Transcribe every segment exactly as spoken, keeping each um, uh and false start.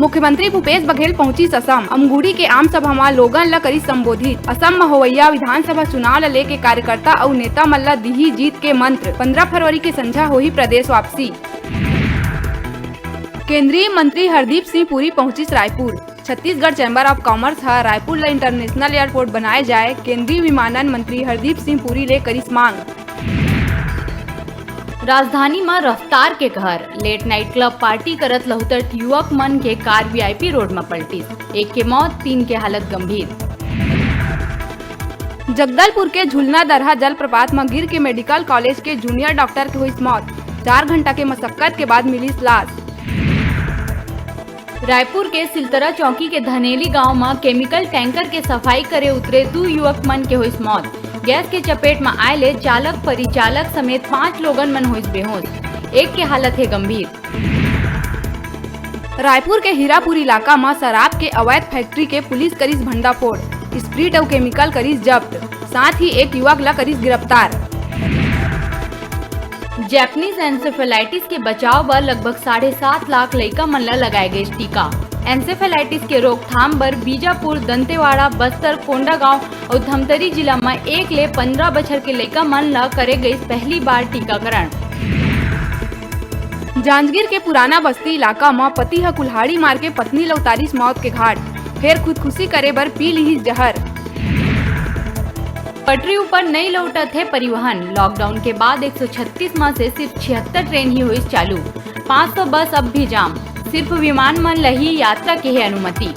मुख्यमंत्री भूपेश बघेल पहुंचिस असम। अमगुड़ी के आम सभा म लोगन ल करिस संबोधित। असम म होवइया विधानसभा चुनाव ल लेके कार्यकर्ता अउ नेता मन ल दिही जीत के मंत्र। पंद्रह फरवरी के संझा होही प्रदेश वापसी। केंद्रीय मंत्री हरदीप सिंह पुरी पहुंचिस Raipur. Chhattisgarh chamber of commerce ह रायपुर ल इंटरनेशनल एयरपोर्ट बनाए जाए, केंद्रीय विमानन मंत्री हरदीप सिंह पुरी ले करिस मांग। राजधानी म रफ्तार के कहर, लेट नाइट क्लब पार्टी करत लहुतट युवक मन के कार वीआईपी रोड म पलटिस, एक के मौत, तीन के हालत गंभीर। जगदलपुर के झुलना दरहा जलप्रपात म गिर के मेडिकल कॉलेज के जूनियर डॉक्टर के होइस मौत, चार घंटा के मशक्कत के बाद मिलिस लाश। रायपुर के सिलतरा चौकी के धनेली गांव म केमिकल टैंकर के सफाई करे उतरे दू युवक मन के होइस मौत। गैस के चपेट म आए ले चालक, परिचालक समेत पांच लोगन मन होइस बेहोश, एक के हालत हे गंभीर। रायपुर के हीरापुर इलाका म शराब के अवैध फैक्ट्री के पुलिस करिस भंडाफोड़, स्प्रिट अउ केमिकल करिस जब्त, साथ ही एक युवक ल करिस गिरफ्तार। जैपनीज एन्सेफेलाइटिस के बचाव बर लगभग साढ़े सात लाख लइका मन ल लगाए गइस टीका। एन्सेफेलाइटिस के रोकथाम बर बीजापुर, दंतेवाड़ा, बस्तर, कोंडागांव अउ धमतरी जिला म एक ले पंद्रह बछर के लइका मन ल करे गइस पहली बार टीकाकरण। जांजगीर के पुराना बस्ती इलाका म पति ह कुल्हाड़ी मार के पत्नी ल उतारिस मौत के घाट, फेर खुदकुशी करे बर पी लिहिस जहर। पटरी ऊपर नइ लौटत हे परिवहन। लॉकडाउन के बाद एक सौ छत्तीस म से सिर्फ छिहत्तर ट्रेन ही होइस चालू, पाँच सौ बस अब भी जाम। सिर्फ विमान मन ल ही यात्रा के हे अनुमति।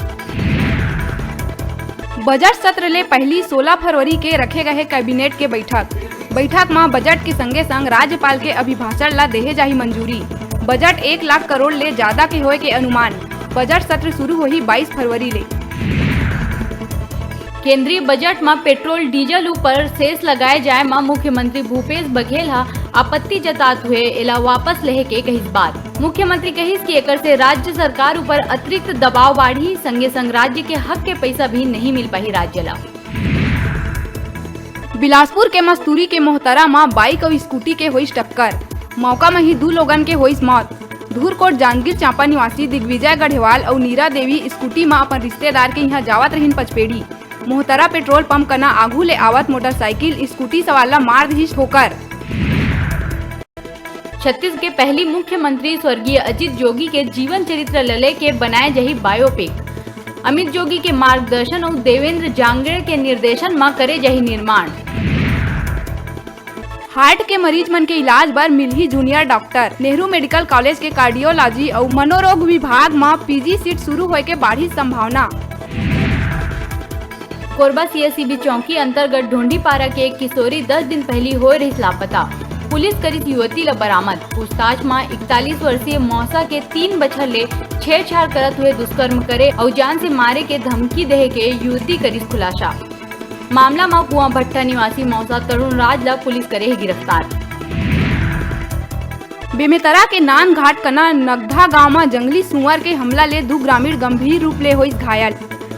बजट सत्र ले पहिली सोलह फरवरी के रखे गए हे कैबिनेट के बैठक। बैठक म बजट के संगे संग राज्यपाल के अभिभाषण ल देहे जाही मंजूरी। बजट एक लाख करोड़ ले जादा के होए के अनुमान। बजट सत्र शुरू होही बाईस फरवरी ले। केंद्रीय बजट म पेट्रोल डीजल ऊपर सेस लगाए जाए म मुख्यमंत्री भूपेश बघेल ह आपत्ति जतात हुए एला वापस लेहे के कहिस बात। मुख्यमंत्री कहिस कि एकर से राज्य सरकार ऊपर अतिरिक्त दबाव बाढ़ही, संगे संग राज्य के हक के पइसा भी नहीं मिल पाही राज्य ल। बिलासपुर के मस्तूरी के मोहतरा म बाइक अउ स्कूटी के होइस टक्कर, मौका म ही दू लोगन के होइस मौत। धूरकोट जांजगीर चांपा निवासी दिग्विजय गढ़ेवाल अउ नीरा देवी स्कूटी म अपन रिश्तेदार के इहां जावत रहिन पचपेड़ी। मोहतरा पेट्रोल पंप कना आगू ले आवत मोटरसाइकिल स्कूटी सवार ल मार दिहिस ठोकर। छत्तीसगढ़ के पहली मुख्यमंत्री स्वर्गीय अजीत जोगी के जीवन चरित्र ल लेके बनाए जाही बायोपिक। अमित जोगी के मार्गदर्शन अउ देवेंद्र जांगेड़ के निर्देशन म करे जाही निर्माण। हार्ट के मरीज मन के इलाज बर मिलही junior doctor. Nehru medical college के कार्डियोलॉजी अउ मनोरोग विभाग म पीजी सीट शुरू होए के बाढ़ी संभावना। कोरबा सीएसईबी चौकी अंतर्गत ढोंढीपारा के एक किशोरी दस दिन पहिली होए रहिस लापता। पुलिस करिस युवती ल बरामद। पूछताछ म इकतालीस वर्षीय मौसा के तीन बछर ले छेड़छाड़ करत हुए दुष्कर्म करे अउ जान से मारे के धमकी देहे के युवती करिस खुलासा। मामला म कुआं भट्टा निवासी मौसा तरुण राज ल पुलिस करे हे गिरफ्तार। बेमेतरा के नानघाट कना नगधा गांव म जंगली सुअर के हमला ले दू ग्रामीण गंभीर रूप ले होइस घायल।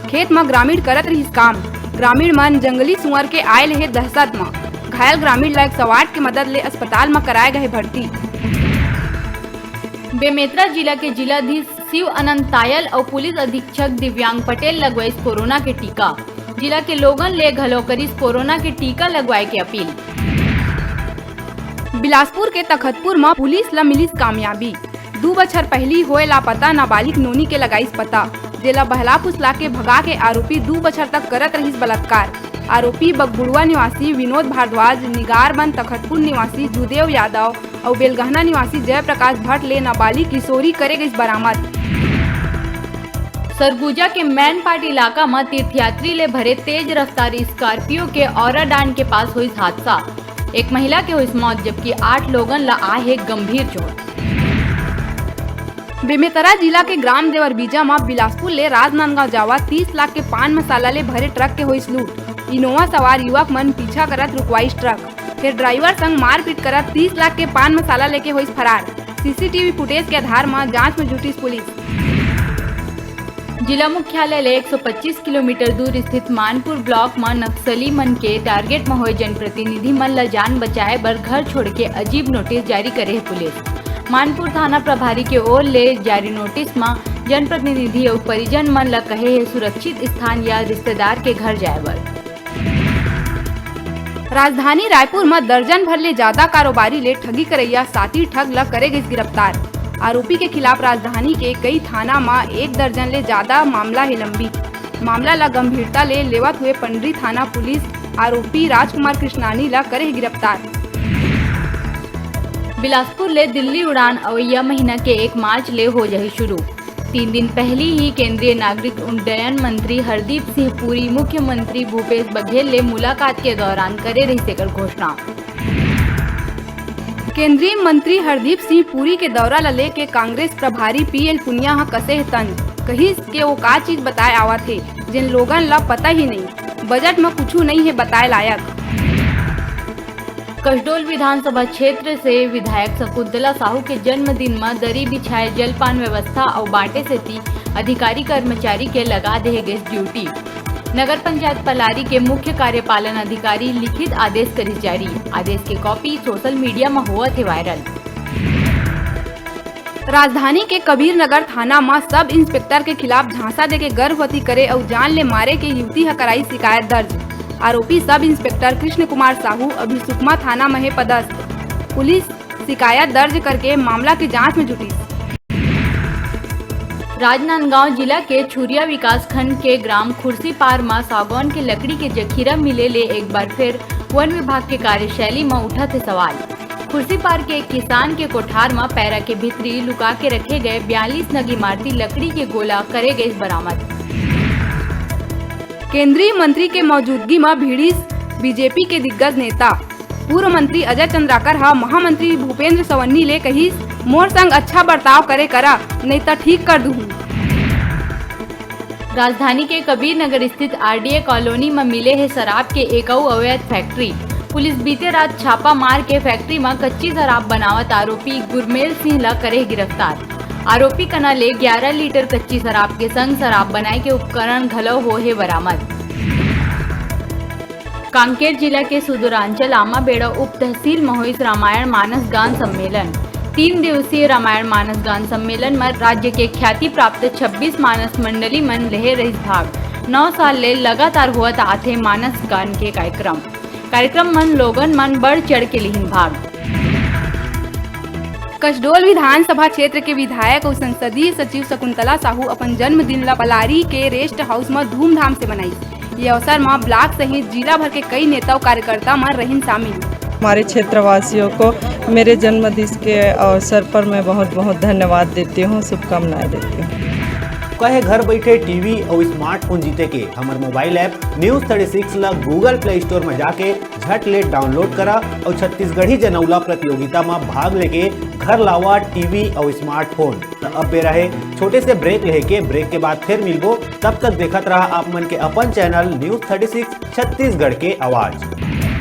खेत म ग्रामीण करत रिहिस काम। ग्रामीण मन जंगली सुअर के आए ले हे दहशत म। घायल ग्रामीण ल एक सौ आठ के मदद ले अस्पताल म कराए गए भर्ती। बेमेतरा जिला के जिलाधीश शिव आनंद तायल अउ पुलिस अधीक्षक दिव्यांग पटेल लगवाइस कोरोना के टीका। जिला के लोगन ले घलो करिस कोरोना के टीका लगवाए के अपील। बिलासपुर के तखतपुर म पुलिस ल मिलिस कामयाबी। दू बछर पहिली होए लापता नाबालिग नोनी के लगाइस पता, जेला बहला फुसला के भगा के आरोपी दू बछर तक करत रहिस बलात्कार। आरोपी बगबुड़वा निवासी विनोद भारद्वाज, निगारबंद तखतपुर निवासी जुदेव यादव अउ बेलगहना निवासी जयप्रकाश भट्ट ले नाबालिग किशोरी करे गइस बरामद। सरगुजा के मैनपाट इलाका म तीर्थयात्री ले भरे तेज रफ्तार स्कॉर्पियो के औराडांड के पास होइस हादसा। एक महिला के होइस मौत, जबकि आठ लोगन ल आए हे गंभीर चोट। बेमेतरा जिला के ग्राम देवरबीजा म बिलासपुर ले राजनांदगांव जावत तीस लाख के पान मसाला ले भरे ट्रक के होइस लूट। इनोवा सवार युवक मन पीछा करत रुकवाइस ट्रक, फेर ड्राइवर संग मारपीट करत तीस लाख के पान मसाला लेके होइस फरार। सीसीटीवी फुटेज के आधार म जांच म जुटिस पुलिस। जिला मुख्यालय ले एक सौ पच्चीस किलोमीटर दूर स्थित मानपुर ब्लॉक म नक्सली मन के टारगेट म होए जनप्रतिनिधि मन ल जान बचाए बर घर छोड़ के अजीब नोटिस जारी करे हे पुलिस। मानपुर थाना प्रभारी के ओर ले जारी नोटिस म जनप्रतिनिधि अउ परिजन मन ल कहे हे सुरक्षित स्थान या रिश्तेदार के घर जाए बर। राजधानी रायपुर म दर्जन भर ले जादा कारोबारी ले ठगी करइया साती ठग ल करे गइस गिरफ्तार। आरोपी के खिलाफ राजधानी के कई थाना म एक दर्जन ले जादा मामला हे लंबित। मामला ल गंभीरता ले लेवत हुए पंडरी थाना पुलिस आरोपी राजकुमार कृष्णानी ल करे हे गिरफ्तार। बिलासपुर ले दिल्ली उड़ान अवइया महीना के एक मार्च ले हो जाही शुरू। तीन दिन पहिली ही केंद्रीय नागरिक उड्डयन मंत्री हरदीप सिंह पुरी मुख्यमंत्री भूपेश बघेल ले मुलाकात के दौरान करे रहिस एकर घोषणा। केंद्रीय मंत्री हरदीप सिंह पुरी के दौरा ल लेके कांग्रेस प्रभारी पीएल पुनिया ह कसे हे तंज, कहिस के ओ का चीज बताए आवत हे, जेन लोगन ल पता ही नहीं, बजट म कुछु नहीं हे बताए लायक। कसडोल विधानसभा क्षेत्र से विधायक शकुंतला साहू के जन्मदिन म दरी बिछाए, जलपान व्यवस्था अउ बांटे सेती अधिकारी कर्मचारी के लगा देहे गिस ड्यूटी। नगर पंचायत पलारी के मुख्य कार्यपालन अधिकारी लिखित आदेश करिस जारी। आदेश के कॉपी सोशल मीडिया म होवत हे वायरल। राजधानी के कबीर नगर थाना म सब इंस्पेक्टर के खिलाफ झांसा देके गर्भवती करे अउ जान ले मारे के युवती ह कराई शिकायत दर्ज। आरोपी सब इंस्पेक्टर कृष्ण कुमार साहू अभी सुकमा थाना म हे पदस्थ। पुलिस शिकायत दर्ज करके मामला के जांच में जुटिस। राजनांदगांव जिला के छुरिया विकासखंड के ग्राम खुर्सीपार म सागौन के लकड़ी के जखीरा मिले ले एक बार फिर वन विभाग के कार्यशैली म उठत हे सवाल। खुर्सीपार के एक किसान के कोठार म पैरा के भीतरी लुका के रखे गए बयालीस नग इमारती लकड़ी के गोला करे गए बरामद। केंद्रीय मंत्री के मौजूदगी म भिड़िस बीजेपी के दिग्गज नेता। पूर्व मंत्री अजय चंद्राकर ह महामंत्री भूपेंद्र सवन्नी ले कहिस, "मोर संग अच्छा बर्ताव करे करा, नइ त ठीक कर दुहूं।" राजधानी के कबीर नगर स्थित आरडीए कॉलोनी म मिले हे शराब के एक अउ अवैध फैक्ट्री। पुलिस बीते रात छापा मार के फैक्ट्री म कच्ची शराब बनावत आरोपी गुरमेल सिंह ल करे गिरफ्तार। आरोपी कना ले ग्यारह लीटर कच्ची शराब के संग शराब बनाए के उपकरण घलो हो हे बरामद। कांकेर जिला के सुदूरांचल आमाबेड़ा उप तहसील म होइस रामायण मानस गान सम्मेलन। तीन दिवसीय रामायण मानस गान सम्मेलन म राज्य के ख्याति प्राप्त छब्बीस मानस मंडली मन लेहे रहिस भाग। नौ साल ले लगातार होवत आथे मानस गान के कार्यक्रम। कार्यक्रम मन लोगन मन बढ़ चढ़ के लिहिन भाग। कसडोल विधानसभा क्षेत्र के विधायक अउ संसदीय सचिव शकुंतला साहू अपन जन्मदिन ल पलारी के रेस्ट हाउस म धूमधाम से मनाइस। ये अवसर म ब्लॉक सहित जिला भर के कई नेता अउ कार्यकर्ता मन रहिन शामिल। हमारे क्षेत्रवासियों को मेरे जन्मदिन के अवसर पर मैं बहुत बहुत धन्यवाद देती हूँ, शुभकामनाएं देती हूँ। कहे घर बैठे टीवी अउ स्मार्टफोन जीते के हमर mobile app news thirty six ला Google Play Store में जाके झट ले डाउनलोड करा अउ छत्तीसगढ़ी जनौला प्रतियोगिता में भाग लेके घर लावा टीवी अउ स्मार्टफोन। त अब बेरा हे छोटे से ब्रेक लेहे के। ब्रेक के बाद फिर मिलबो, तब तक देखत रहा आप मन के अपन channel news thirty six Chhattisgarh के आवाज।